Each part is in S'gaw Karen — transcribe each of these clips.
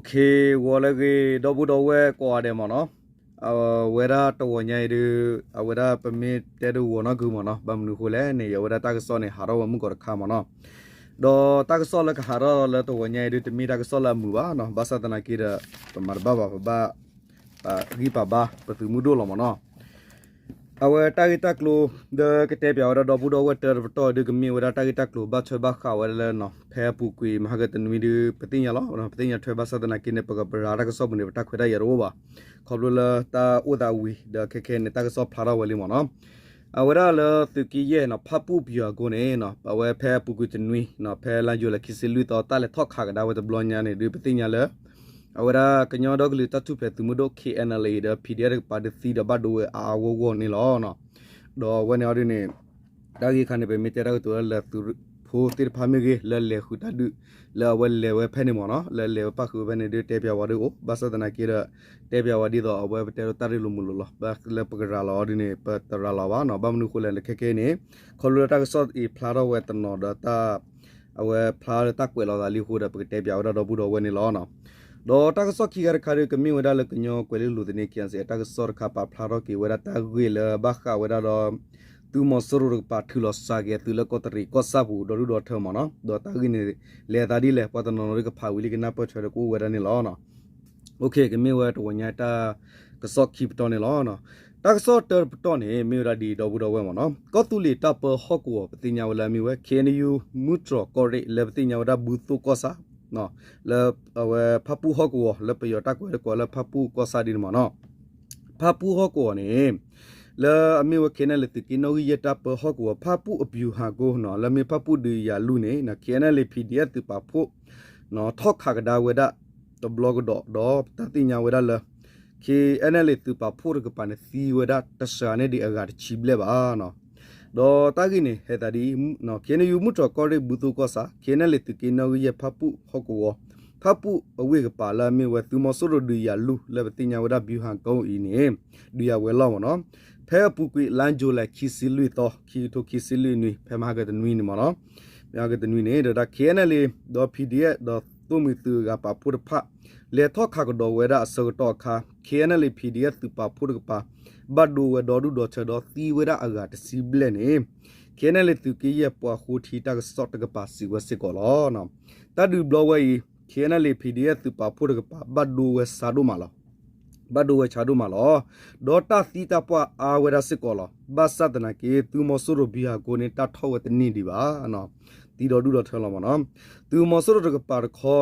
ခ့ဂီၤလၢအဂ့ၤ ဒီပုၢ်ဒီဝဲၢ်ကိးဂၤဒဲးမ့ၢ်နီၤ, အဝဲဒၣ်တဂီၤညါအံၤဒုး အဝဲဒၣ်ပမ့ၢ်တဲဒုးဂီၤနီၣ်ကုမ့ၢ်နီၤ, ဘၣ်မနုၤအဃိလဲၣ်န့ၣ် အဝဲဒၣ်တၢ်ကစီၣ်န့ၣ် ဟးထီၣ်ဝဲမုၢ်ကီၢ်တခါမ့ၢ်နီၤ, ဒီးတၢ်ကစီၣ်လၢကဟးထီၣ်လၢတဂီၤညါအံၤဒုး တမ့ၢ်တၢ်ကစီၣ်လၢအမုာ်ဘၣ်နီၤ, ဘၣ်ဆၣ်သနာ်က့ဒီး ပမၤတဘၣ်ဘၣ် ပဘၣ် ပဂံၢ်ပဘါပသုးမုၢ်ဒိၣ်လီၤမ့ၢ်နီၤ. အဝဲတၢ်ဂ့ၢ်တၢ်ကျိၤ ဒီးကတဲပၠးဝဲဒၣ်ဒီပုၢ်ဒီဝဲၢ်တၢတပတီၢ်ဒုး ကမ့ၢ်ဝဲဒၣ်တၢ်ဂ့ၢ်တၢ်ကျိၤဘၣ်ထွဲဘၣ်ဃးဝဲဒၣ်လၢနီၤ ဖဲအပူၤကွံာ်မဟါကတနွံဒုး ပသ့ၣ်ညါလီၤ, ပသ့ၣ်ညါထွဲဘၣ်ဆၣ်သနာ်က့န့ၣ် ပကပရၤတၢ်ကစီၣ်ပူၤန့ၣ် ပတၢ်ခွဲးတၢ်ယာ်တအိၣ်ဘၣ်, ခီဖျိလၢတၢ်အိၣ်သးဝံၤ ဒီးခဲခဲန့ၣ် တၢ်ကစီၣ်ဖျါထီၣ်ဝဲလံမ့ၢ်နီၤ. အဝဲဒၣ်လၢသုးက့ယဲၢ်နီၤ ဖၣ်ပူၣ်ပယီၤအကိန့ၣ် အဝဲဖဲအပူၤကွံာ်တနွံ ဖဲလါယူၤလံခံဆံလွံၢ်သီ တၢ်လဲၤထီၣ်ခးကဒါဝဲတဘျီညါန့ၣ်ဒုး ပသ့ၣ်ညါလၢ အဝဲဒၣ်ကညီဒီကလုာ်တၢ်ထူၣ်ဖျဲးသုးမုၢ်ဒိၣ် ခ့ၣ်အဲၣ်အၣ်လ်အ့ၣ် ဒီး ဖံၣ်ဒံၣ်အၣ် တကပၤဒုးသံဒီးဘၣ်ဒိဝဲအါအါဂီၢ်ဂီၢ်န့ၣ်လီၤ. ဒီးအဝဲန့ၣ်အီၤဒုးန့ၣ် တၢ်ဂ့ၢ်ခါန့ၣ် ပမ့ၢ်တဲတၢ်ကတိၤလၢသုးဖိသ့ၣ်တဖၣ်မ့ၢ်ဂ့ၤ လၢလဲၤဃုာ်တၢ်ဒုး လၢအဝဲလဲၤဝဲဖဲန့ၣ်မ့ၢ်နီၤ, လၢလဲၤဝဲပၣ်ဃုာ်ဝဲဖဲန့ၣ်ဒုး တဲပၠးဝဲဒုးအိၣ်, ဘၣ်ဆၣ်သနာ်က့ဒီး တဲပၠးဝဲဒ်သိးအဝဲပတဲဒိးတၢ်ရ့လိာ်မုာ်လိာ်လီၤ, ဘၣ်လၢပကရၤလီၤအီၤဒုးန့ၣ် ပတရၤလီၤဘၣ်နီၤ, ဘၣ်မနုၤအဃိလဲၣ်န့ၣ် ခဲခဲအံၤန့ၣ် ခီဖျိလၢတၢ်ကစီၣ်အံၤဖျါထီၣ်ဝဲတနီၤဒီးတၢ် အဝဲဖျါလၢတၢ်ကွဲးလီၤသးလံအဃိဒီး ပကတဲပၠးဝဲဒၣ်ဒီပုၢ်ဒီဝဲၢ်န့ၣ်လီၤ. ဒီးတၢ်ကစီၣ်ခံခါတခါဒုး ကမ့ၢ်ဝဲဒၣ်လၢကညီကွဲၤလ့လိၤသန့ ခ့ၣ်အဲၣ်အၣ်လ်အ့ၣ် တၢ်ကစီၣ်တခါ ပာ်ဖျါထီၣ်က့ၤဝဲဒၣ်တၢ်ဂ့ၢ်လၢဘၣ်ဃးဝဲဒၣ်ဒီး သုးမီၤစိရိၤတကပၤထုးလီၤစှၤက့ၤအသုးလၢကီးတရံးကီၢ်ဆၣ်ပူၤ ဒီဒူၣ်ဒီထၢမ့ၢ်နီၤ, ဒီးတၢ်ဂ့ၢ်န့ၣ် လဲၤအသးဒ်လဲၣ် ပှၤတနီၤနီၤဒုးကဖးဝံၤလံ ကနၢ်ပၢၢ်ထွဲဒီးကအိၣ်ဝဲဒၣ်န့ၣ်လီၤ. ကမ့ၢ်ဝဲတဂီၤညါတၢ်ကစီၣ်ခံပတီၢ်န့ၣ်လီၤ. တၢ်ကစီၣ်တၢတပတီၢ်န့ၣ် မ့ၢ်ဝဲဒၣ်ဒ်အံၤ ဒီပုၢ်ဒီဝဲၢ်မ့ၢ်နီၤ, ကီၢ်သူလ့ၤတၢ်ပၢဟီၣ်ကဝီၤ ပသ့ၣ်ညါဝဲလၢအမ့ၢ်ဝဲ ခ့ၣ်အဲၣ်ယူၣ် မုၢ်တြီၤကီၢ်ရ့ၣ် လၢပသ့ၣ်ညါဝဲဒၣ်ဘူးသိၣ်ကီၢ်ဆၣ် လၢအဝဲဖၣ်ပူၣ်ဟီၣ်ကဝီၤ လၢပယီၤတၢ်ကွဲးတကိးလၢဖၣ်ပူၣ်ကီၢ်ဆၣ်ဒ်န့ၣ်မ့ၢ်နီၤ, ဖၣ်ပူၣ်ဟီၣ်ကဝီၤန့ၣ် လၢအမ့ၢ်ဝဲ ခ့ၣ်အဲၣ်အၣ်လ်အ့ၣ် သုးက့နီၣ်ဂံၢ်ယဲၢ်တၢ်ပၢဟီၣ်ကဝီၤ ဖၣ်ပူၣ်အပျူၤဟးကိ လၢအမ့ၢ်ဖၣ်ပူၣ်ဒုးယၤလူၢ်န့ၣ် ခ့ၣ်အဲၣ်အၣ်လ်အ့ၣ် ဖံၣ်ဒံၣ်အၣ် သုးပာ်ဖှိၣ် ထီၣ်ခးကဒါဝဲဒၣ်တဘျီကဒီး ဒီးတၢ်သ့ၣ်ညါဝဲဒၣ်လၢ ခ့ၣ်အဲၣ်အၣ်လ်အ့ၣ် သုးပာ်ဖှိၣ်တကပၤန့ၣ် သံဝဲဒၣ်တစှၤန့ၣ်ဒံးအဂၤတဆံဘျဲၣ်ဘၣ်. ဒီးတၢ်ဂ့ၢ်န့ၣ် ဟဲသးဒ်အံၤ ခ့ၣ်အဲၣ်ယူၣ် မုၢ်တြီၤကီၢ်ရ့ၣ် ဘူးသိၣ်ကီၢ်ဆၣ် ခ့ၣ်အဲၣ်အၣ်လ်အ့ၣ် သုးက့နီၣ်ဂံၢ်ယဲၢ်ဖၣ်ပူၣ်ဟီၣ်ကဝီၤ ဖၣ်ပူၣ်အဝ့ၢ်ကပၤလၢအမ့ၢ်ဝဲသုးမီၤစိရိၤဒုးယၤလူၢ် လၢပသ့ၣ်ညါဝဲဒၣ် ဘျူးဟးကိအံၤန့ၣ် ဒုးယၤဝဲၤလီၢ်မ့ၢ်နီၤ, ဖဲအပူၤကွံာ်လါယူၤလံခံဆံလွံၢ်သီ ခံကထိခံဆံလွံၢ်နွံ ဖဲမဟါကတနွံန့ၣ်မ့ၢ်နီၤ, မဟါကတနွံန့ၣ် ဒီးဒၣ် ခ့ၣ်အဲၣ်အၣ်လ်အ့ၣ် ဒီး ဖံၣ်ဒံၣ်အၣ် ဒီးသိၣ်မှံၤသုးအဂၤပာ်ဖှိၣ်တဖၣ် လဲၤထီၣ်ခးကဒီးဝဲဒၣ်အဆၢကတီၢ်အခါ ခ့ၣ်အဲၣ်အၣ်လ်အ့ၣ် ဖံၣ်ဒံၣ်အၣ် သုးပာ်ဖှိၣ်တကပၤ ဘၣ်ဒိဝဲဒီဒူၣ်ဒီထၢဒီးသံဝဲဒၣ်အဂၤတဆံဘျဲၣ်န့ၣ် ခ့ၣ်အဲၣ်အၣ်လ်အ့ၣ် သုးက့ယဲၢ်ပှၤဃိထံတၢ်ကစီၣ်တကပၤစံးဝဲစ့ၢ်ကီးလီၤ. တၢ်ဒုးဘျီဝဲအံၤ ခ့ၣ်အဲၣ်အၣ်လ်အ့ၣ် ဖံၣ်ဒံၣ်အၣ် သုးပာ်ဖှိၣ်တကပၤ ဘၣ်ဒိဝဲဆါဒိၣ်မးလီၤ. ဘၣ်ဒိဝဲဆါဒိၣ်မးလီၤ. ဒီးတၢ်သံတၢ်ပှၢ်အါဝဲဒၣ်စ့ၢ်ကီးလီၤ. ဘၣ်ဆၣ်သနာ်က့ သုးမီၤစိရိၤဘျူးဟးကိန့ၣ် တၢ်ထီၣ်ဝဲတန့ၢ်ဒံးဘၣ်. သံဒီဒူၣ်ဒီထၢလီၤမ့ၢ်နီၤ, သုးမီၤစိရိၤတကပၤတခီ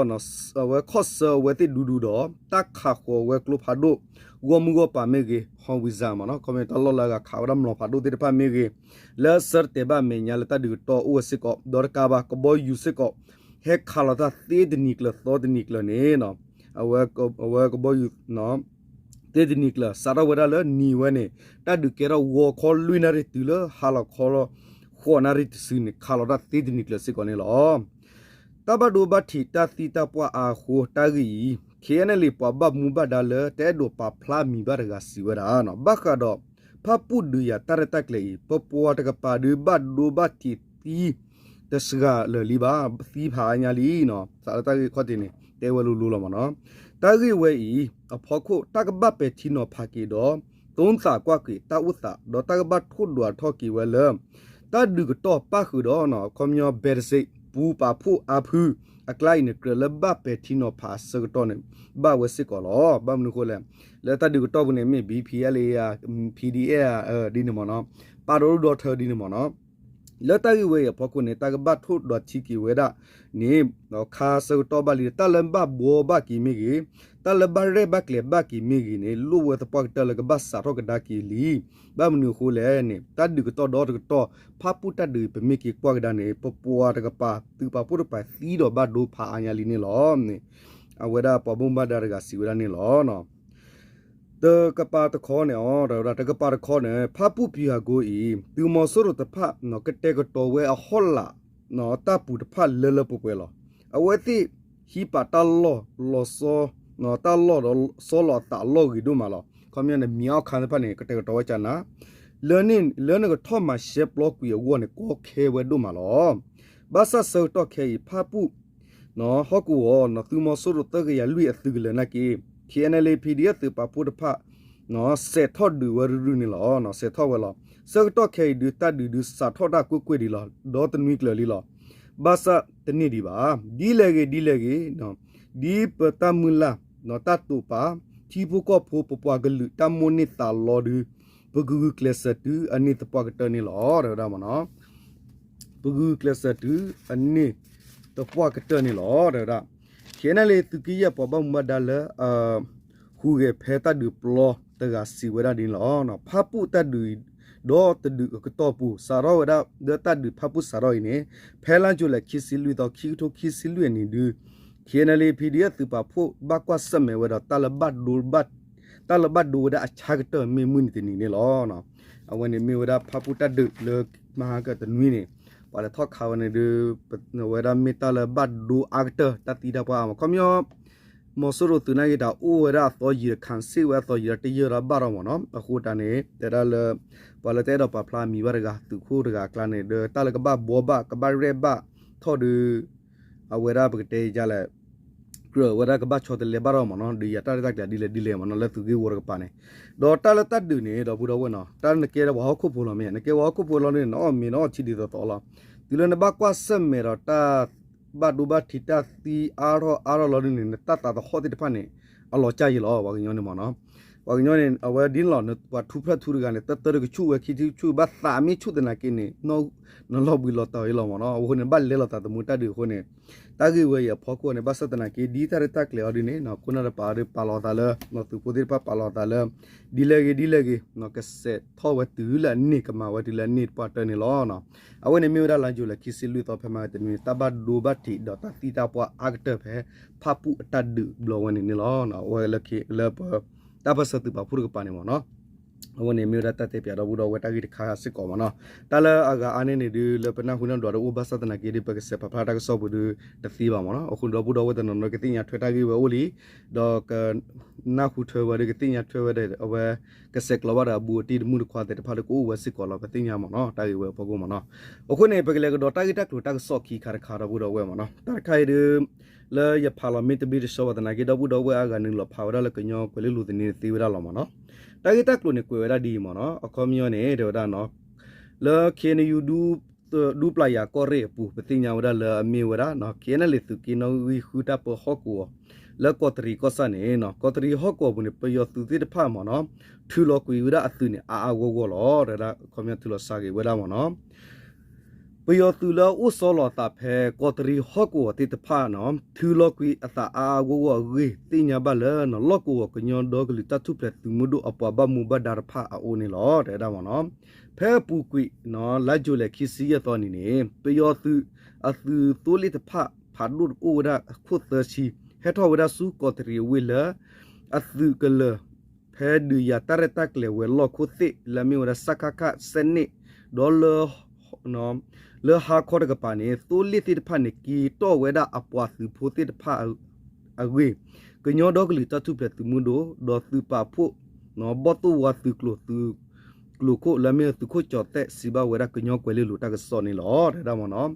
အဝဲခီၣ်ဆၢအဝဲသ့ၣ်ဒူဒူဒီး တၢ်ခးဃီၤဝဲကျိဖးဒိၣ် ဂီၢ်မုၢ်ဂီၢ်ပၤမ့ၢ်ဂ့ၤ ဟီဝံစၢ်မ့ၢ်နီၤ, ခီမ့ၢ်တၢ်လီၢ်လၢအဂၤခးဝဲဒၣ်မျိာ်ဖးဒိၣ်သ့ၣ်တဖၣ်မ့ၢ်ဂ့ၤ လၢအဆၢတတဲာ်ဘၣ်အမဲာ်ညါလၢတၢ်ဒုးကတီၢ်အိၣ်ဝဲစ့ၢ်ကီး ဒီးတကးဘၣ် ကဘီယူၤစ့ၢ်ကီး ဟဲခးလီၤတၢ်သ့တနံၤကျၢၤသီတနံၤကျၢၤန့ၣ် အဝဲကဘီယူၤ သ့တနံၤကျၢၤ စးထီၣ်ဝဲဒၣ်လၢနံၤဝဲန့ၣ် တၢ်ဒုးကဲထီၣ်ဂီၤခီလွံၢ်နၣ်ရံၣ်တုၤလၢဟါလီၤခီ ဃိးနၣ်ရံၣ်တစုန့ၣ် ခးလီၤတၢ်သ့တနံၤကျၢၤစ့ၢ်ကီးန့ၣ်လီၤ. တၢ်ဘၣ်ဒိဘၣ်ထံးတၢ်သံတၢ်ပှၢ်အါအဃိ တၢ်ဂ့ၢ်အံၤ ခ့ၣ်အဲၣ်အၣ်လ်အ့ၣ် ပှၤဘၣ်မူဘၣ်ဒါလၢတအဲၣ်ဒိးပာ်ဖျါအမံၤဘၣ်တဂၤစံးဝဲဒၣ် ဘၣ်ဃးဒီး ဖၣ်ပူၣ်ဒုးယၤတၢ်ရဲၣ်တၢ်ကျဲၤအံၤ ပပှၤတကပၤဒုးဘၣ်ဒိဘၣ်ထံးသံ တစှၤလၢာ်လံဘၣ် သံဖးအါညါလံ. စးလၢတၢ်ဂ့ၢ်ခီၣ်ထံးန့ၣ် တဲဝဲလိၤလိၤလီၤမ့ၢ်နီၤ, တၢ်ဂ့ၢ်ဝဲအံၤ အဖီခိၣ် တၢ်ကဘၣ်ပဲာ်ထံနီၤဖးက့ၤဒီး သိသးကွၢ်က့ၤတၢ်အိၣ်သး ဒီးတၢ်ကဘၣ်ထိၣ်ဒွးထီၣ်က့ၤဝဲလၢ တၢ်ဒုးကတီၢ်ပၣ်ဃုာ်ဒီး ခီပညီ ဘဲးတစ့း ပူၤပာ်ဖှိၣ်အါဖု အကျါအံၤန့ၣ် ကြၢးလၢဘၣ်ပဲာ်ထံနီၤဖးအဆၢကတီၢ်န့ၣ် ဘၣ်ဝဲစ့ၢ်ကီးလီၤ. ဘၣ်မနုၤအဃိလဲၣ်, လၢတၢ်ဒုးကတီၢ်ပူၤန့ၣ် မ့ၢ် ဘီပီအလ်အ့ ပီဒီအ့ ဒ်န့ၣ်မ့ၢ်နီၤ, ပာ်ဒီဒူၣ်ဒီထၢဒ်န့ၣ်မ့ၢ်နီၤ, လၢတၢ်ဂ့ၢ်ဝဲအံၤအဖီခိၣ်န့ၣ် တၢ်ကဘၣ်ထိၣ်ဒွးထံက့ၤဝဲဒၣ်န့ၣ် ခါဆၢကတီၢ်ဘၣ်လံ, တၢ်လၢဘၣ်ဘှီဘၣ်က့ၤမ့ၢ်ဂ့ၤ, တၢ်လၢဘၣ်ရဲၣ်ဘၣ်ကျဲၤဘၣ်က့ၤမ့ၢ်ဂ့ၤန့ၣ် လိၣ်ဝဲသပှၢ်ကတၢၢ်လၢကဘၣ်စးထီၣ်ကဒါက့ၤလံ. ဘၣ်မနုၤအဃိလဲၣ်န့ၣ် တၢ်ဒုးကတီၢ်ဒီတကတီၢ် ဖၣ်ပူၣ်တၢ်ဒုးပမ့ၢ်က့ၤကွၢ်ကဒါန့ၣ် ပပှၤတကပၤ သုးပာ်ဖှိၣ်တကပၤသံဒီးဘၣ်ဒိဖးအါညါလံန့ၣ်လီၤ. အဝဲဒၣ်ပှၤဘၣ်မူဘၣ်ဒါတဂၤစံးဝဲဒၣ်န့ၣ်လီၤ. တကပၤတခီန့ၣ် တကပၤတခီန့ၣ် ဖၣ်ပူၣ်ပယီၤဟးကိအံၤ သုးမီၤစိရိၤတဖၣ် ကတဲာ်ကတီၤဝဲအဟီၣ်လာ် တၢ်ပူၤတဖၣ်လၢလၢပှဲၤပှဲၤလီၤ. အဝဲသ့ၣ်ဟံးပာ်တၢ်လီၢ်လီၤဆီ တၢ်လီၢ်ဒီးဆီလီၤအသးအလီၢ်ဂ့ၤဒိၣ်မးလီၤ. ခီပညီန့ၣ် မံၤအီၣ်ခါသ့ၣ်တဖၣ်န့ၣ် ကတဲာ်ကတီၤဝဲကနၤ လၢနကထီၣ်မၤရှဲပျီကွံာ်အဂီၢ်န့ၣ် ကီခဲဝဲဒိၣ်မးလီၤ. ဘၣ်ဆၣ်ဆၢကတီၢ်ခဲအံၤ ဖၣ်ပူၣ် ဟီၣ်ကဝီၤ သုးမီၤစိရိၤသၢကယၤလွံၢ်အသုးကလၢၤနာ်က့ K N L A P D F သုးပာ်ဖှိၣ်တဖၣ် စဲးထီၣ်ဒုးဝဲရုၢ်ရုၢ်န့ၣ်လီၤ. စဲးထီၣ်ဝဲလီၤ. ဆၢကတီၢ်ခဲအံၤဒုး တၢ်ဒုးဒုးစးထီၣ်တၢ်ကွ့ၢ်ကွ့ၢ်ဒံးလီၤ. ဒီတနွံကျၢၤလံလီၤ. ဘၣ်ဆၣ်တန့ၢ်ဒံးဘၣ်. ဒ်လဲၣ်ဂ့ၤ ဒ်လဲၣ်ဂ့ၤ ဒ်ပတၢ်မုၢ်လၢ် တၢ်တိာ်ပာ် ထံဖိကီၢ်ဖိ ပပှၤကလုာ်တၢ်မိၣ်န့ၢ်သးလီဒုး ပကဂုာ်ကျဲးစၢးတုၤအန့ၢ်သပှၢ်ကတၢၢ်န့ၣ်လီၤ တဲဝဲဒၣ်မ့ၢ်နီၤ. ပဂုာ်ကျဲးစၢးတုၤအန့ၢ်သပှၢ်ကတၢၢ်န့ၣ်လီၤ တဲဝဲဒၣ်. K N L A သုးက့ယဲၢ်ပှၤဘၣ်မူဘၣ်ဒါလၢ ဟူးဂဲၤဖဲတၢ်ဒုးပျီတဂၤစံးဝဲဒၣ်ဒ်န့ၣ်လီၤ. ဖၣ်ပူၣ်တၢ်ဒုး ဒီးတဒုးအကတီၢ်ပူၤ စးထီၣ်ဝဲဒၣ် လၢတၢ်ဒုးဖၣ်ပူၣ်စးထီၣ်အံၤန့ၣ် ဖဲလါယူၤလံခံဆံလွံၢ်သီ ခံကထိခံဆံလွံၢ်အနံၤဒုး K N L A P D F သုးပာ်ဖှိၣ်ဘၣ်ကွၢ်ဆၢၣ်မဲာ်ဝဲဒီး တၢ်လၢဘၣ်ဒိ တၢ်လၢဘၣ်ဒိဝဲဒၣ်အဆၢကတၢၢ်မ့ၢ်မုၢ်နံၤတနံၤန့ၣ်လီၤ. အဝဲန့ၣ်မ့ၢ်ဝဲဒၣ်ဖၣ်ပူၣ်တၢ်ဒုးလၢမဟါကတနွံန့ၣ် ပှၤလဲၤထီၣ်ခးဝဲန့ၣ်ဒုး ဝဲဒၣ်မ့ၢ်တၢ်လၢဘၣ်ဒိအါကတၢၢ် တၢ်သံတၢ်ပှၢ်အါမး ခီပညီ မီၤစိရိၤသုးနာ်က့တၢ်အိၣ်ဝဲဒၣ်အသီယံာ်တခါ စ့ၣ်ဝဲအသီယံာ်ဒီးတယၢၢ်ဒီးဘၣ်ထီၣ်မ့ၢ်နီၤ. အဃိတၢ်န့ၣ် တဲဒၣ်လၢ ပှၤလၢတအဲၣ်ဒိးပာ်ဖျါမံၤဘၣ်တဂၤ သုးခိၣ်တဂၤအကျါန့ၣ် ဒီးတၢ်လၢကဘၣ်ဘှီဘၣ် ကဘၣ်ရဲၣ်ဘၣ်ထီၣ်ဒုး အဝဲဒၣ်ပကတဲယလဲၣ် ကြၢးဝဲဒၣ်ကဘၣ်ဆီတလဲဘၣ်ထီၣ်မ့ၢ်နီၤ ဒုးယၤတၢ်ရဲၣ်တၢ်ကျဲၤဒ်လဲၣ်ဒ်လဲၣ်မ့ၢ်နီၤ လၢသုးဂ့ၢ်ဝီတကပၤန့ၣ် ဒီးတၢ်လၢတၢ်ဒုးန့ၣ် ဒီပုၢ်ဒီဝဲၢ်နီၤ တၢ်လၢနကဲဒီးပှၤဟီၣ်ခိၣ်ဖိလီၤမ့ၢ် နကဲပှၤဟီၣ်ခိၣ်ဖိလီၤန့ၣ် နအီၣ်မ့ၤနအီၣ်ထံဒ်သိးသိးလီၤ. တုၤလၢနဘၣ်ကွၢ်ဆၢၣ်မဲာ်ဒီးတၢ် ဘၣ်ဒိဘၣ်ထံးတၢ်သံအါထီၣ်အါထီၣ်လီၤဒ်န့ၣ် နတၢ်သးသဟီၣ်သ့ၣ်တဖၣ်န့ၣ် အလီၤကၢ်ယံလီၤ ပှၤကညီန့ၣ်မ့ၢ်နီၤ. ပှၤကညီန့ၣ် အဝဲဒ်န့ၣ်လီၤ ပှၤထူဖျၢၣ်ထူတဂၤန့ၣ် တၢတၢတကဆူၣ်ဝဲ ခံထံကဆူၣ် ဘၣ်သးမ့ၢ်ဆူၣ်သနာ်က့န့ၣ် နလီၤဘှံးလီၤတီၤအံၤလီၤမ့ၢ်နီၤ. အဃိန့ၣ် ဘၣ်လဲၤလိာ်သးသမူတၢ်ဒုးအဃိန့ၣ် တၢ်ဂ့ၢ်ဝဲအံၤအဖီခိၣ်န့ၣ် ဘၣ်ဆၣ်သနာ်က့ ဒ်တၢ်ရဲၣ်တၢ်ကျဲၤအီၤဒ်န့ၣ် ခိၣ်နၢ်တပၤအီၤဒုးပာ်လီၤသးလၢ သုးဖိသ့ၣ်တဖၣ်ပာ်လီၤသးလၢ ဒ်လဲၣ်ဂ့ၤဒ်လဲၣ်ဂ့ၤ ကစဲးထီၣ်ဝဲတုၤလၢအန့ၢ် ကမၤဝဲတုၤလၢအန့ၢ်တပှၢ်တၢၢ်န့ၣ်လီၤ. အဝဲန့ၣ်မ့ၢ်ဝဲဒၣ်လါယူၤလံခံဆံလွံၢ်သီဖဲမဟါတနွံ တၢ်ဘၣ်ဒိဘၣ်ထံးဒီးတၢ်သံတၢ်ပှၢ်အါကတၢၢ်ဖဲ ဖၣ်ပူၣ်အတၢ်ဒုးဘျီဝဲန့ၣ်န့ၣ်လီၤ. အဝဲလၢ လၢပ တၢ်ပၢၢ်ဆၢသုးပာ်ဖှိၣ်တကပၤန့ၣ်မ့ၢ်နီၤ အဝဲန့ၣ်မ့ၢ်ဝဲဒၣ်တၢ်တဲပၠးဒီပုၢ်ဒီဝဲၢ်တၢ်ဂ့ၢ်တခါစ့ၢ်ကီးမ့ၢ်နီၤ. တၢ်လၢအဂၤအါန့ၢ်န့ၣ်ဒုး လၢပနၢ်ဟူနၢ်ဒွးတအိၣ်ဘၣ်ဆၣ်သနာ်က့ဒုး ပကစဲးပာ်ဖျါတၢ်ကစီၣ်ပူၤဒုး တသ့ဘၣ်မ့ၢ်နီၤ. အဃိန့ၣ်ဒီပုၢ်ဒီဝဲၢ်တနီၤနီၤကသ့ၣ်ညါထွဲတၢ်ဂ့ၢ်ဝဲအိၣ်လံ ဒီးက နၢ်ဟူထွဲဝဲဒုးကသ့ၣ်ညါထွဲဝဲဒီး အဝဲ ကဆဲးကျိးဘၣ်ဒီးအဘူးအတံၢ်တမုၢ်တခွါသ့ၣ်တဖၣ်ဒီးကအိၣ်ဝဲစ့ၢ်ကီးလီၤ ပသ့ၣ်ညါမ့ၢ်နီၤ တၢ်ဂ့ၢ်ဝဲအဖီခိၣ်မ့ၢ်နီၤ. အဃိန့ၣ် ပကလဲၤကဒီးတၢ်ဂ့ၢ်တၢ်ကျိၤတၢ်ကစီၣ်ခံခါတခါဒီပုၢ်ဒီဝဲၢ်မ့ၢ်နီၤ. တၢ်တခါအံၤဒုး လၢယဖးလီၤမ့ၢ်တဘျီတဆှီဘၣ်သနာ်က့ ဒီပုၢ်ဒီဝဲၢ်အါဂၤနုာ်လီၤဖးဝဲဒၣ်လၢကညီကွဲၤလ့လိၤသန့သ့ဝဲဒၣ်လီၤမ့ၢ်နီၤ. တၢ်ဂ့ၢ်တၢ်ကျိၤန့ၣ်ကွဲးဝဲဒၣ်ဒ်အံၤမ့ၢ်နီၤ အခီပညီန့ၣ် တဲဝဲဒၣ်နီၤ လၢ ခ့ၣ်အဲၣ်ယူၣ် ဒူပျၢ်ယၤကီၢ်ရ့ၣ်အပူၤ ပသ့ၣ်ညါဝဲဒၣ်လၢအမ့ၢ်ဝဲဒၣ် ခ့ၣ်အဲၣ်ယူၣ် သုးက့နီၣ်ဂံၢ်ဃုတၢ်ပၢဟီၣ်ကဝီၤ လၢကီးတရံးကီၢ်ဆၣ်န့ၣ် ကီးတရံးဟီၣ်ကဝီၤပူၤန့ၣ် ပယီၤသုးသ့ၣ်တဖၣ်မ့ၢ်နီၤ ထုးလီၤကွံာ်ဝဲဒၣ်အသုးန့ၣ် အါအါဂီၢ်ဂီၢ်လီၤ. တဲဝဲဒၣ် ခီပညီထုးလီၤစှၤက့ၤဝဲဒၣ်မ့ၢ်နီၤ ပယီၤသုးလၢအအိၣ်ဆီလီၤအသးဖဲကီးတရံးဟီၣ်ကဝီၤသ့ၣ်တဖၣ်နီၤ ထုးလီၤကွံာ်အသးအါအါဂီၢ်ဂီၢ်အဂ့ၢ် သ့ၣ်ညါဘၣ်လၢ လီၢ်ကဝီၤကညီဒီကလုာ်တၢ်ထူၣ်ဖျဲးသုးမုၢ်ဒိၣ်အပှၤဘၣ်မူဘၣ်ဒါတဖၣ်အအိၣ်န့ၣ်လီၤ. တဲဝဲဒၣ်မ့ၢ်နီၤ ဖဲအပူၤကွံာ် လါယူၤလံခံဆံယဲၢ်သီနံၤန့ၣ် ပယီၤသုးအသုးသိလ့ၣ်တဖၣ် ဖးဒိၣ်တအိၣ်ဝဲဒၣ်အခိၣ်သၢဆံ ဟဲထီၣ်ဝဲဒၣ်ဆူကီးတရံးအဝ့ၢ်လၢ အသုးကလၢၤ ဖဲဒုးယၤတၢ်ရဲၣ်တၢ်ကျဲၤဝဲၤလီၢ်ခိၣ်သ့ၣ် လၢအမ့ၢ်ဝဲဒၣ် စကခ စဲးနံၣ် ဒီး လၢဟါခီတကပၤန့ၣ် သိလ့ၣ်သ့ၣ်တဖၣ်န့ၣ် က့ၤတီၣ်ဝဲဒၣ်အပှၤသုးဖိသ့ၣ်တဖၣ်အဂ့ၢ် ကညီဒီကလုာ်တၢ်ထူၣ်ဖျဲးသုးမုၢ်ဒိၣ် ဒီးသုးပာ်ဖှိၣ် ဘီၣ်သိၣ်ဝါသုးကျိၤ သုးကျိၤခိၣ် လၢအမ့ၢ်သုးခိၣ်ကၠီၤသဲး စံးဘၣ်ဝဲဒၣ်ကညီကွဲၤလ့လိၤတၢ်ကစီၣ်န့ၣ်လီၤ. တဲဝဲဒၣ်မ့ၢ်နီၤ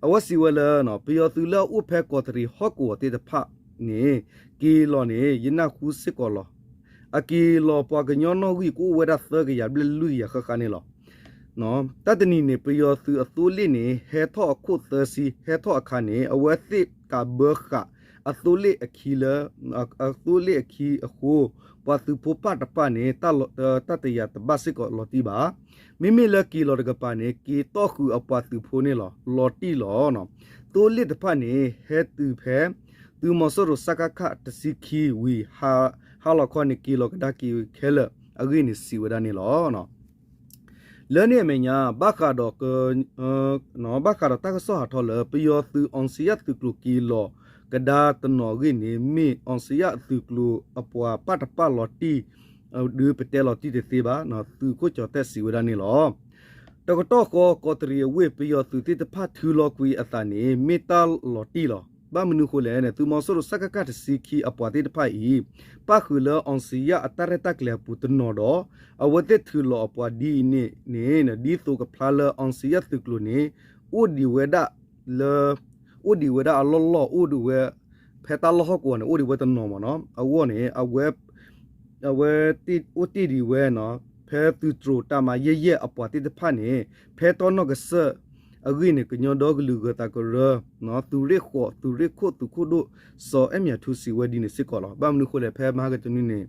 အဝဲစံးဝဲလၢ ပယီၤသုးလၢအအိၣ်ဖဲကီးတရံးဟီၣ်ကဝီၤသ့ၣ်တဖၣ်န့ၣ် က့ၤလီၤန့ၣ် ယနၢ်ဟူစ့ၢ်ကီးလီၤ. အက့ၤလီၤပှၤကညီနီၣ်ဂံၢ်ကအိၣ်ဝဲဒၣ်သၢကယၤဘျဲၣ်လွံၢ်ကယၤဃၣ်ဃၣ်န့ၣ်လီၤ. တၢ်တနံၤန့ၣ် ပယီၤသုးအသိလ့ၣ်န့ၣ် ဟဲထီၣ်အခိၣ်သၢဆံ ဟဲထီၣ်အခါန့ၣ် အဝဲသ့ၣ်ကးဘၢဃာ်အသိလ့ၣ်အခံလၢ အသိလ့ၣ်အခံအဃိ ပှၤသုးဖိပၢ်တပၢ်န့ၣ် တၢ်တယာ်တဘၣ်စ့ၢ်ကီးလီၤတံၢ်ဘၣ်. မ့မ့ၢ်လၢက့ၤလီၤတကပၤန့ၣ် က့ၤတီၣ်ဃုာ်အပှၤသုးဖိန့ၣ်လီၤ လီၤတံၢ်လီၤ. သိလ့ၣ်တဖၣ်န့ၣ် ဟဲတုၤဖဲ သုးမီၤစိရိၤ စကခ တဆံခံဝံၤ ဟါလီၤခီန့ၣ် က့ၤလီၤကဒါက့ၤခဲလၢာ်အဂ့ၢ်န့ၣ် စံးဝဲဒၣ်န့ၣ်လီၤ. လၢန့ၣ်အမဲာ်ညါ ဘၣ်ဃးဒီး ဘၣ်ဃးဒီးတၢ်ကစီၣ်ဟးထီၣ်လၢ ပယီၤသုး အောင်ဇေယျ သုးကျိၤက့ၤလီၤကဒါတနီၤအဂ့ၢ်န့ၣ် မ့ၢ် အောင်ဇေယျ သုးကျိၤအပှၤပၢ်တပၢ်လီၤတံၢ် ဒုးပတဲလီၤတံၢ်တသ့ဘၣ် သုးခိၣ်ကၠီၤသဲးစံးဝဲဒၣ်န့ၣ်လီၤ. တကတီၢ်ဃီ ကီးတရံးအဝ့ၢ် ပယီၤသုးသ့ၣ်တဖၣ်ထုးလီၤကွံာ်အသးန့ၣ် မ့ၢ်တၢ်လီၤတံၢ်လီၤ. ဘၣ်မနုၤအဃိလဲၣ်န့ၣ် သုးမီၤစိရိၤ စကခ တဆံခံအပှၤသ့ၣ်တဖၣ်အံၤ ပၣ်ဃုာ်လၢ အောင်ဇေယျ အတၢ်ရဲၣ်တၢ်ကျဲၤအပူၤတနီၤဒီး အဝဲသ့ၣ်ထုးလီၤအပှၤဒ်အံၤန့ၣ်န့ၣ် ဒ်သိးကဖျါလၢ အောင်ဇေယျ သုးကျိၤန့ၣ် အိၣ်ဒံးဝဲဒၣ်လၢ အိၣ်ဒံးဝဲဒၣ်အလီၢ်လီၢ် အိၣ်ဒံးဝဲ ဖဲတၢ်လီၢ်ဟီၣ်ကဝီၤန့ၣ် အိၣ်ဒံးဝဲတနီၤမ့ၢ်နီၤ. အဂီၢ်န့ၣ် အဝဲ အဝဲအိၣ်တ့ၢ်ဒံးဝဲနီၤ ဖဲသုးတြိၤတၢ်မၤယဲၢ်ယဲၢ်အပှၤသ့ၣ်တဖၣ်န့ၣ် ဖဲတီနီၢ်ကစၢၢ်အဂ့ၢ်န့ၣ် ကညီဒီကလုာ်ဂၢၤသးကရၢ သုးရ့ၣ်ဃိး သုးရ့ၣ်ခိၣ် သုးခိၣ်ဒိၣ် စီၤအဲၣ်မၠးထူစံးဝဲဒ်န့ၣ်စ့ၢ်ကီးလီၤ. ဘၣ်မနုၤဃိလဲၣ် ဖဲမဟါကတနွံန့ၣ်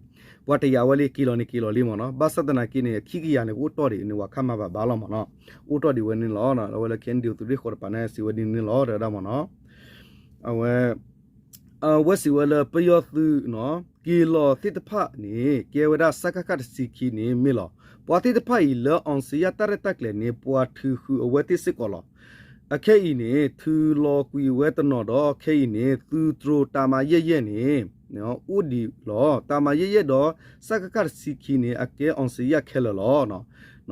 ပှၤတယာ်ဝဲလံ က့ၤလီၤန့ၣ်က့ၤလီၤလံမ့ၢ်နီၤ. ဘၣ်ဆၣ်သနာ်က့န့ၣ် အခံကယၤန့ၣ် ကအိၣ်တီၢ်ဒံးန့ၣ် ဝဲခါမၤဘၣ်ဘၣ်လီၤမ့ၢ်နီၤ. အိၣ်တီၢ်ဒံးဝဲန့ၣ်လီၤ. အဝဲလၢ ခဲနဒံး သုးရ့ၣ်ဃိးတပၤန့ၣ် စံးဝဲဒ်န့ၣ်လီၤ တဲဝဲဒၣ်မ့ၢ်နီၤ. အဝဲ အဝဲစံးဝဲလၢပယီၤသုးနီၤ က့ၤလီၤသ့ၣ်တဖၣ်န့ၣ် ကဲဝဲဒၣ် စကခ တဆံခံန့ၣ်မ့ၢ်လီၤ. ပှၤသ့ၣ်တဖၣ်အံၤလၢ အောင်ဇေယျ တၢ်ရဲၣ်တၢ်ကျဲၤန့ၣ် ပှၤထုးဃုာ်အဝဲသ့ၣ်စ့ၢ်ကီးလီၤ. အခဲအံၤန့ၣ် ထုးလီၤကွံာ်ဝဲတနီၤဒီး ခဲအံၤန့ၣ် သုးတြိၤတၢ်မၤယဲၢ်ယဲၢ်န့ၣ် အိၣ်ဒံးလီၤ. တၢ်မၤယဲၢ်ယဲၢ်ဒီး စကခ တဆံခံန့ၣ် အကဲ အောင်ဇေယျ ခဲလၢာ်လီ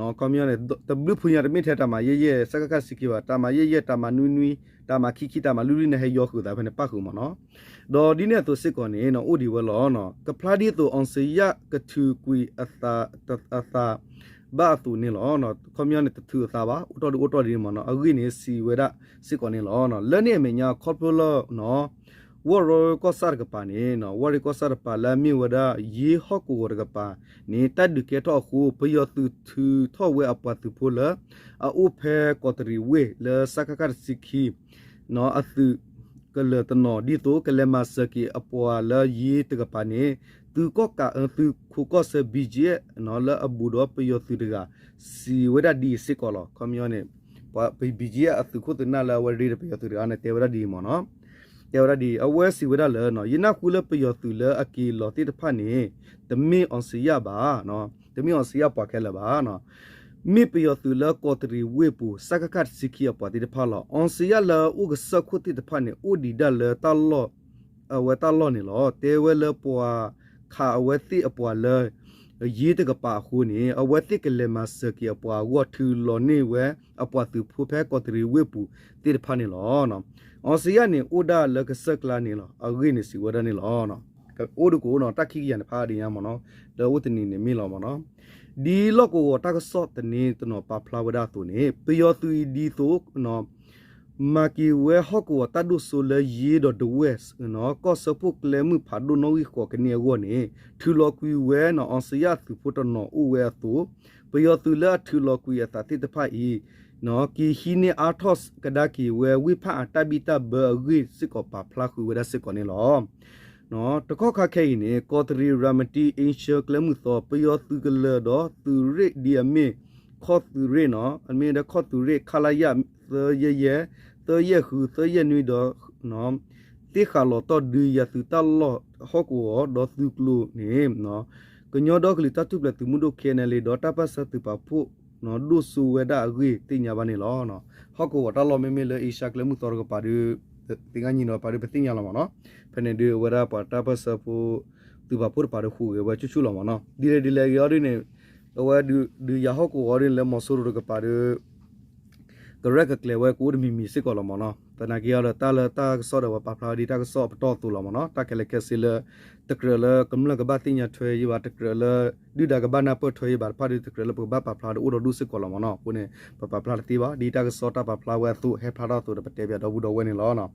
ၤ. ခီပညီန့ၣ် တဘျုးဖုညါတမ့ၢ်ထဲတၢ်မၤယဲၢ်ယဲၢ် စကခ တဆံခံဘၣ်, တၢ်မၤယဲၢ်ယဲၢ် တၢ်မၤနွံနွံ တၢ်မၤခံခံ တၢ်မၤလွံၢ်လွံၢ်န့ၣ် ဟဲယီၤဃုာ်သးဖဲန့ၣ် ပၣ်ဃုာ်မ့ၢ်နီၤ. ဒီးဒ်န့ၣ်အသိးစ့ၢ်ကီးန့ၣ် အိၣ်ဒံးဝဲလီၤ. ကဖျါဒ်သိး အောင်ဇေယျ ကထုးကွံာ်အသး အသးဘၣ်အသိးန့ၣ်လီၤ. ခီပညီန့ၣ် တထုးအသးဘၣ်, အိၣ်တီၢ်ဒံးအိၣ်တီၢ်ဒံးမ့ၢ်နီၤ, အဂ့ၢ်န့ၣ် စံးဝဲဒၣ်စ့ၢ်ကီးန့ၣ်လီၤ. လၢန့ၣ်အမဲာ်ညါ ခီဖျိလၢ ဝီၢ်ရ့ကီၢ်ဆၣ်တကပၤန့ၣ် ဝီၢ်ရ့ကီၢ်ဆၣ်တကပၤလၢအမ့ၢ်ဝဲဒၣ် ယ့ဟီၣ်ကဝီၤတကပၤန့ၣ် တၢ်ဒုးကဲထီၣ်အဃိ ပယီၤသုးထုးထီၣ်ဝဲအပှၤသုးဖိလၢ အအိၣ်ဖဲကီးတရံးဝ့ၢ်လၢ စကခ တဆံခံ အသုးကလၢၤတနီၤ ဒ်သိးကလဲၤမၤစၢၤက့ၤအပှၤလၢယ့တကပၤန့ၣ် သုးကီၣ်ကး သုးခိးကီၢ်ဆၢ ဘံၣ်ကၠံၣ်အဲၣ် လၢအဘူးဒီးပယီၤသုးတဂၤ စံးဝဲဒၣ်ဒ်အံၤစ့ၢ်ကီးလီၤ. ခီပညီန့ၣ် ပ ဘံၣ်ကၠံၣ်အဲၣ် အသုးခိၣ်သုးနၢ်လၢအဝဲရ့ဒီးပယီၤသုးတဂၤန့ၣ် တဲဝဲဒၣ်ဒ်အံၤမ့ၢ်နီၤ. တဲဝဲဒၣ်ဒ်အံၤ အဝဲစံးဝဲဒၣ်လၢ ယနၢ်ဟူလၢပယီၤသုးလၢအက့ၤလီၤသ့ၣ်တဖၣ်န့ၣ် တမ့ၢ်အောင်ဇေယျဘၣ်, တမ့ၢ်အောင်ဇေယျပှၤခဲလၢာ်ဘၣ် မ့ၢ်ပယီၤသုးလၢကီးတရံးဝ့ၢ်ပူၤ စကခ တဆံခံအပှၤသ့ၣ်တဖၣ်လီၤ. အောင်ဇေယျလၢအအိၣ်ကစၢၢ်ခိၣ်သ့ၣ်တဖၣ်န့ၣ် အိၣ်ဒံးဒၣ်လၢတၢ်လီၢ် အဝဲတၢ်လီၢ်န့ၣ်လီၤ. တဲဝဲလၢပှၤခးအဝဲသ့ၣ်အပှၤလၢ ယ့တကပၤအဃိန့ၣ် အဝဲသ့ၣ်ကလဲၤမၤစၢၤက့ၤအပှၤအဂီၢ် ထုးလီၤန့ၢ်ဝဲအပှၤသုးဖိဖဲကီးတရံးဝ့ၢ်ပူၤသ့ၣ်တဖၣ်န့ၣ်လီၤ. အောင်ဇေယျန့ၣ် အိၣ်ဒၣ်လၢကစၢၢ်ကျါန့ၣ်လီၤ. အဂ့ၢ်န့ၣ်စံးဝဲဒၣ်န့ၣ်လီၤ. အိၣ်ဒၣ်ကအိၣ်နီၤ တၢ်ခံကယၤန့ၣ် ဖးဒိၣ်ညါမ့ၢ်နီၤ, လၢအိၣ်တနံၤန့ၣ်မ့ၢ်လီၤမ့ၢ်နီၤ. ဒ်လီၢ်ကဝီၤတၢ်ကစီၣ်သန့တနီၤပာ်ဖျါဝဲဒၣ်အသိးန့ၣ် ပယီၤသုးအံၤဒ်သိး မၤက့ၤဝဲဟီၣ်ကဝီၤတၢ်ဒိၣ်စိလၢယ့ဒီးဒဝဲၢ် ကီၢ်စၢဖှိၣ်ကျဲမုၢ်ဖးဒိၣ်နီၣ်ဂံၢ်ဃိးကန့ၢ်အဂီၢ်န့ၣ် ထုးလီၤကွံာ်ဝဲနီၤ အောင်ဇေယျအသုးဖိတနီၤအိၣ်ဝဲအသိး ပယီၤသုးလၢအထုးလီၤကွံာ်အသးသ့ၣ်တဖၣ်အံၤ က့ၤဟံးန့ၢ်အါထီၣ်ကဒါက့ၤဝဲဝ့ၢ်ဖးအါတၢ်ဘံၣ်တၢ်ဘၢအဂ့ၢ်စ့ၢ်ကီးပာ်ဖျါဃုာ်ဝဲဒၣ်စ့ၢ်ကီးန့ၣ်လီၤ. တကီၢ်ခါခဲအံၤန့ၣ် ကီးတရံးရၤမတံ အ့ရှၢကျဲမုၢ်သီ ပယီၤသုးကလၢၤဒီးသုးရ့ၣ်ဒ်အမ့ၢ် ခီၣ်သုးရ့ၣ်နီၤ, အမ့ၢ်ဒၣ်ခီၣ်သုးရ့ၣ် ခလရ သၢယဲၢ်ယဲၢ်, သၢယဲၢ်ဃု, သၢယဲၢ်နွံဒီး သ့ၣ်ဃးလီၤတီၢ်ဒုးယၤသုးတၢ်လီၢ်ဟီၣ်ကဝီၤဒီးသုးကျိၤန့ၣ် ကညီဒီကလုာ်တၢ်ထူၣ်ဖျဲးသုးမုၢ်ဒိၣ် ခဲအံၤအလ့ ဒီးတၢ်ပၢၢ်ဆၢသုးပာ်ဖှိၣ် ဒိၣ်စိဝဲဒၣ်အဂ့ၢ်သ့ၣ်ညါဘၣ်န့ၣ်လီၤ. ဟီၣ်ကဝီၤတၢ်လီၢ်မ့မ့ၢ်လၢအ့ရှၢကျဲမုၢ်သီတကပၤဒီး သ့ၣ်ညါညီနုၢ်တကပၤဒီး ပသ့ၣ်ညါလီၤမ့ၢ်နီၤ. ဖဲန့ၣ်ဒုးအဝဲဒၣ်ပှၤတၢ်ပၢၢ်ဆၢဖိ သုးပာ်ဖှိၣ်တကပၤဒီးဃုာ်ဂ့ၤဝဲဆူၣ်ဆူၣ်လီၤမ့ၢ်နီၤ. ဒ်လဲၣ်ဒ်လဲၣ်ဂ့ၤအီၤဒ်န့ၣ် အဝဲဒုးယၤဟီၣ်ကဝီၤအီၤဒ်န့ၣ် လၢမီၤစိရိၤတကပၤဒီး ကရဲၣ်ကကျဲၤဝဲကအိၣ်တမံၤမံၤစ့ၢ်ကီးလီၤမ့ၢ်နီၤ. သနာ်က့အီၤဒီး တၢ်လၢတၢ်ကစီၣ်ဒီး ပှၤပာ်ဖျါဝဲဒ်တၢ်ကစီၣ်အပတီၢ်အသိးလီၤမ့ၢ်နီၤ. တၢ်ခဲလၢာ်ခဲဆ့လၢ တကြၢးလၢကမျၢၢ်ကဘၣ်သ့ၣ်ညါထွဲယံၤဘၣ်, တကြၢးလၢ ဒုၣ်ဒါကဘၣ်နၢ်ပၢၢ်ထွဲယံၤဘၣ်တဖၣ်ဒီး တကြၢးလၢပကဘၣ်ပာ်ဖျါဒီးအိၣ်ဒီးဒူၣ်စ့ၢ်ကီးလီၤမ့ၢ်နီၤ. အဃိန့ၣ် ပပာ်ဖျါတသ့ဘၣ်, ဒ်တၢ်ကစီၣ်တၢ်ပာ်ဖျါဝဲအသိး ဟဲဖျါထီၣ်အသိးဒီး ပတဲပၠးဒီပုၢ်ဒီဝဲၢ်န့ၣ်လီၤ.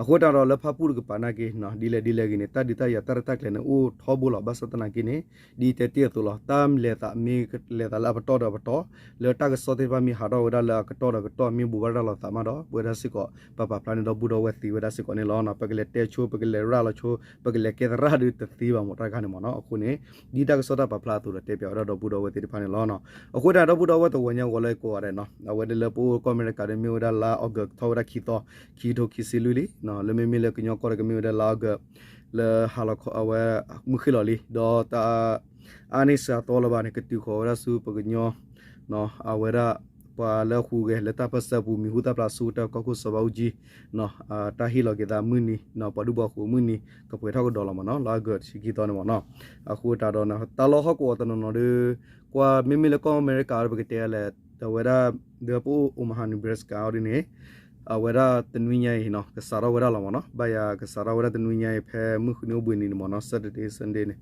အဃိသတးဒီးလၢဖၣ်ပူၣ်တကပၤနာ်က့ ဒ်လဲၣ်ဒ်လဲၣ်ဂ့ၤန့ၣ် တၢ်ဒုးတၢ်ယၤတၢ်ရဲၣ်တၢ်ကျဲၤန့ၣ်အိၣ်ထီဘိလီၤ. ဘၣ်ဆၣ်သနာ်က့န့ၣ် ဒ်တဲတ့ၢ်အသိးလီၤ. တၢ်လဲၤသးမ့ၢ်လဲၤသးလၢအပတီၢ်ဒီးအပတီၢ်, လၢတၢ်ကစီၣ်သ့ၣ်တဖၣ်မ့ၢ်ဟးထီၣ်ဝဲဒၣ်လၢအကတီၢ်ဒီးအကတီၢ် မ့ၢ်ဘူးဘၣ်တၢ်လီၤသးမးဒီး ပဝဲဒၣ်စ့ၢ်ကီး ပပာ်ဖျါန့ၢ်ဒီပုၢ်ဒီဝဲၢ်သ့ဝဲဒၣ်စ့ၢ်ကီးန့ၣ်လီၤ. ပကလဲၤတဲဆိ ပကလဲၤရၤလီၤဆိ ပကလဲၤကဲသရၣ်ဒီးတသ့ဘၣ်မ့ၢ်တၢ်တခါန့ၣ်မ့ၢ်နီၤ. အဃိန့ၣ် ဒ်တၢ်ကစီၣ်တၢ်ပာ်ဖျါအသိးဒီး တဲပၠးဝဲဒၣ်ဒီပုၢ်ဒီဝဲၢ်သ့ၣ်တဖၣ်န့ၣ်လီၤ. အဃိတၢ် ဒီပုၢ်ဒီဝဲၢ်တဝီညါဂီၤလၢကိးဂၤဒဲးနီၤ, အဝဲဒၣ်လၢပအိၣ်ကီၢ်အမဲရကၤဒီး မ့ၢ်ဝဲဒၣ်လါအီကူး ထီၣ်ဝဲဒၣ်ခံသီ, ခံကထိခံဆံလွံၢ်လံ. လၢမ့မ့ၢ်လၢကညီကီၢ်ဒီး ကမ့ၢ်ဝဲဒၣ်လါအီကူး လၢဟါလီၤခီ အဝဲ မုၢ်ဃ့ၢ်လီၤလံ. ဒီးတၢ် အါန့ၢ်စှၤသီလၢၤဘၣ်န့ၣ် ကတုၤဃီၤဝဲဒၣ်ဆူပကညီ အဝဲဒၣ် ပှၤလၢဟူးဂဲၤလၢတၢ်ပၢၢ်ဆၢပူၤ မံၤဟူသၣ်ဖျါဆူကတၢၢ် ကီၢ်ခိၣ်စီၤဘးအူကၠံ တၢ်ဟ့ၣ်လီၤက့ၤသးမုၢ်နံၤ ပှၤဒူပှၤဃိၤမုၢ်နံၤ ကပှဲၤထီၣ်ကဒီးလီၤမ့ၢ်နီၤ, လါအီကူးတဆံခံသီန့ၣ်မ့ၢ်နီၤ. အဃိတၢ်ဒီး တၢ်လီၢ်ဟီၣ်ကဝီၤတနီၤနီၤဒီး ကွၢ်မ့မ့ၢ်လၢကီၢ်အမဲရကၤဒီး ပကတဲလဲၣ် အဝဲဒၣ် ဒီးပအိၣ် Omaha Nebraska အီၤဒ်န့ၣ် အဝဲဒၣ်တနွံညါအံၤနီၤ ကစးထီၣ်ဝဲဒၣ်လီၤမ့ၢ်နီၤ. ဘၣ်ယၤကစးထီၣ်ဝဲဒၣ်တနွံညါအံၤ ဖဲမုၢ်ဃုနံၤအိၣ်ဘှံးနံၤန့ၣ်မ့ၢ်နီၤ Saturday Sunday န့ၣ်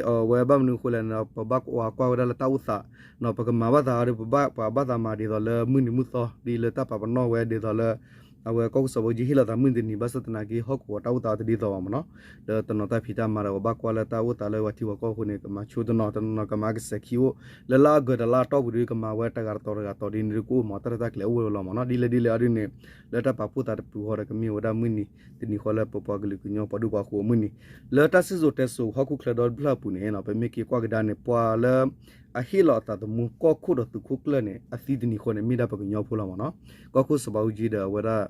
အဝဲဘၣ်မနုၤအဃိလဲၣ်န့ၣ်ဒီး ပဘၣ်ကွၢ်ကွၢ်ဝဲဒၣ်လၢတၢ်အိၣ်သး ပကမၤဘၣ်သးဒီး ပဘၣ်ပှၤဘၣ်သးမၤဒ်သိးလၢမုၢ်နံၤမုၢ်သီ ဒ်လၢတၢ်ပာ်ပနီၣ်ဝဲဒ်သိးလၢ အဝဲကီၢ်ခိၣ်စီၤဘၣ်အူကၠံဟ့ၣ်လီၤသးမုၢ်နံၤတနံၤ ဘၣ်ဆၣ်သနာ်က့ ဟီၣ်ကဝီၤတၢ်အိၣ်သးတဒ်သိးဘၣ်မ့ၢ်နီၤ. ဒီးတနီၤတၢ်ဖံးတၢ်မၤဒီး ပဘၣ်ကွၢ်လၢတၢ်အိၣ်သးလၢပှၤထံပှၤကီၢ်အဃိန့ၣ် ကမၤဆိတနီၤ, တနီၤနီၤကမၤကစဲးခံအိၣ်, လၢလါအီကူးတလါအတီၢ်ပူၤဒီး ကမၤဝဲတဂၤတတီၤတဂၤတီၤဒ်န့ၣ်ဒီး ကအိၣ်မး တၢ်ရဲၣ်တၢ်ကျဲၤအိၣ်ဝဲလီၤမ့ၢ်နီၤ. ဒ်လဲၣ်ဒ်လဲၣ်အီၤဒ်န့ၣ် လၢတၢ်ပာ်ဖှိၣ်သးတပူၤဃီဒီး ကမ့ၢ်ဝဲဒၣ်မုၢ်နံၤတနံၤဃီလၢပပှၤကလုာ်ကညီပှၤဒူပှၤယိၤအမုၢ်နံၤ, လၢတၢ်စံၣ်စိၤတဲစိၤဟီၣ်ခိၣ်ချၢဒီတဖျၢၣ်အပူၤန့ၣ် ပမ့ၢ်က့ၤကွၢ်ကဒါန့ၣ် ပှၤလၢ အဟ့ၣ်လီၤအသးသမူကီၢ်ခိၣ်ဒီးသုးခိၣ်ကျၢၢ်န့ၣ် အသံတနံၤဃီန့ၣ် မ့ၢ်ဒၣ်ပှၤကညီဖိလီၤမ့ၢ်နီၤ. ကီၢ်ခိၣ်စီၤဘၣ်အူကၠံဒီးအဝဲဒၣ်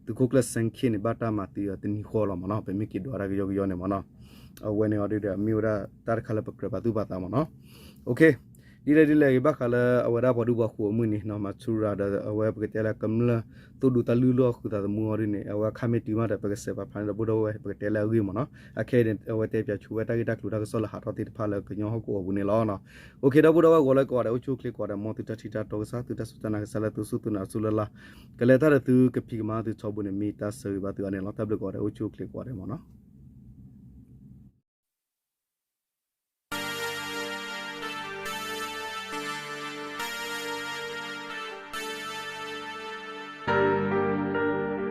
သုးခိၣ်ကျၢၢ်စဲခ့ၣ်န့ၣ် ဘၣ်တၢ်မၤသံအီၤတနံၤဃီလီၤမ့ၢ်နီၤ. ပမ့ၢ်က့ၤဒွးတၢ်ကယီကယီန့ၣ်မ့ၢ်နီၤ. အဝဲန့ၣ်အီၤဒ်ဒီး မ့ၢ်ဝဲဒၣ်တၢ်တခါလၢပကြၢးပာ်သူၣ်ပာ်သးမ့ၢ်နီၤ. ဒ်လဲၣ်ဒ်လဲၣ်ဂ့ၤ ဘၣ်ဃးလၢအဝဲဒၣ်ပှၤဒူပှၤယိၤအမုၢ်နံၤနီၤ, မၤဆူရၤဒီး အဝဲပကတဲလၢကမျၢၢ်သိၣ်ဒူတၢ်လုၢ်လီၢ်ဃုာ်သးသမူအီၤဒ်န့ၣ် အဝဲခါမ့ၢ်တုၤမးဒီး ပကစဲးပာ်ဖျါန့ၣ်ဒီး ပုၢ်ဒီဝဲၢ် ပကတဲလၢအဂ့ၢ်မ့ၢ်နီၤ. အခဲအံၤန့ၣ် အဝဲတဲပၠးဆိဝဲတၢ်ဂ့ၢ်တၢ်ကျိၤတၢ်ကစီၣ်လၢဟးထီၣ်သ့ၣ်တဖၣ်လၢကညီဟီၣ်ကဝီၤပူၤန့ၣ်လီၤ. အိၣ်ခ့ဒီး ပုၢ်ဒီဝဲၢ် ဂီၤလၢကိးဂၤဒဲး အိၣ်ဆူၣ်အိၣ်ချ့ကိးဂၤဒဲး မ်သုတၢ်ထံၣ်တၢ်တီကစၢ် သုတၢ်စူၢ်တၢ်နာ်ကစၢ်လၢသုစူၢ်သုနာ်စူၢ်လၢ်လၢ် ကလဲၤတၢ်ဒီးသုကဖံးကမၤသုထီဘိန့ၣ် မ့ၢ်တၢ်ဆၢဂ့ၤဘၣ်သုအါန့ၣ်လီၤ. တၢ်ဘျုးကိးဂၤဒဲး အိၣ်ဆူၣ်အိၣ်ချ့ကိးဂၤဒဲးမ့ၢ်နီၤ.